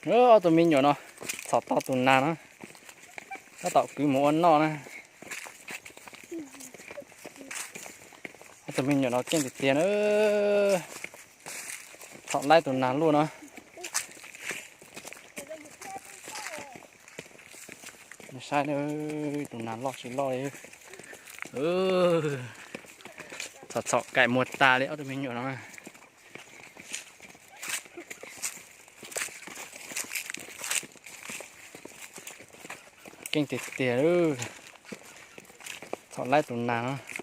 Ob tug me nyuam no txhom tau tus nas no, tab tom kwv mus ua noj na. Ob tug me nyuam no keej tiag tiag na. Txhom laib tus nas luaj no. Saib, tus nas loj tsis loj li. Txhom txhom kaim muag tas li ob tug me nyuam no. Keej tiag tiag, txhom laib tus nas no.